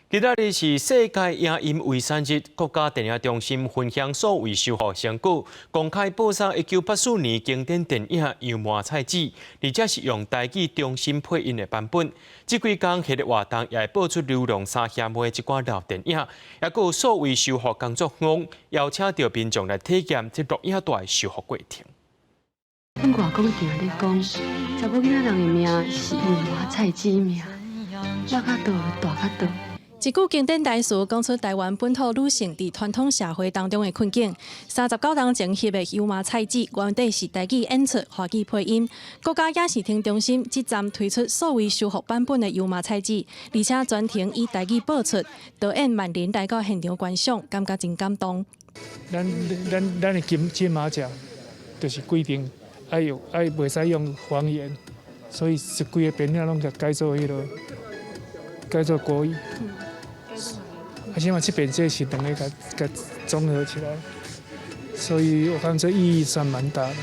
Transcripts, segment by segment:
今仔日是世界影音遺產日，國家電影中心分享數位修復成果，公開播送1984年經典電影《油麻菜籽》，而且是用台語重新配音的版本。這幾工系列活動也會播出劉龍三兄妹這寡老電影，也閣有數位修復工作坊，邀請著民眾來體驗這錄影帶修復過程。阮外公定咧講，查某囡仔人的命是油麻菜籽命，落較倒大較倒。一句經典台詞講出台灣本土女性佇傳統社會當中的困境。39冬前翕的《油麻菜籽》原底是台語演出，華語配音。國家影視聽中心這站推出數位修復版本的《油麻菜籽》，而且全程以台語播出，導演萬林來到現場觀賞，感覺真感動。咱咱咱的金金馬獎就是規定愛用愛袂使用方言，所以是規个電影攏共改做彼落，改做國語。啊，這馬這遍這是兩个共共綜合起來，所以我感覺意義算蠻大的。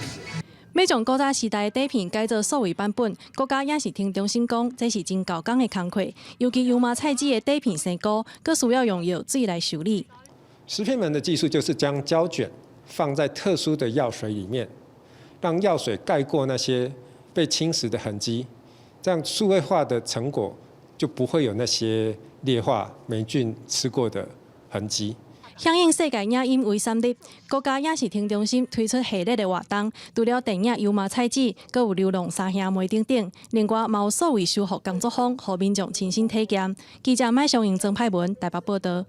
欲將古早時代的底片改做數位版本，國家影視聽中心講，這是真猴工的工課，尤其油麻菜籽的底片生菇，閣需要用藥水來修理。拾片門的技術就是將膠卷放在特殊的藥水裡面，讓藥水蓋過那些被侵蝕的痕跡，這樣數位化的成果就不會有那些劣化霉菌吃過的痕跡。響應世界影音遺產日，國家影視聽中心推出系列的活動，除了電影《油麻菜籽》，閣有劉龍三兄妹等等。另外，嘛有數位修復工作坊，予民眾親身體驗。記者麥尚瑩、曾派文台北報道。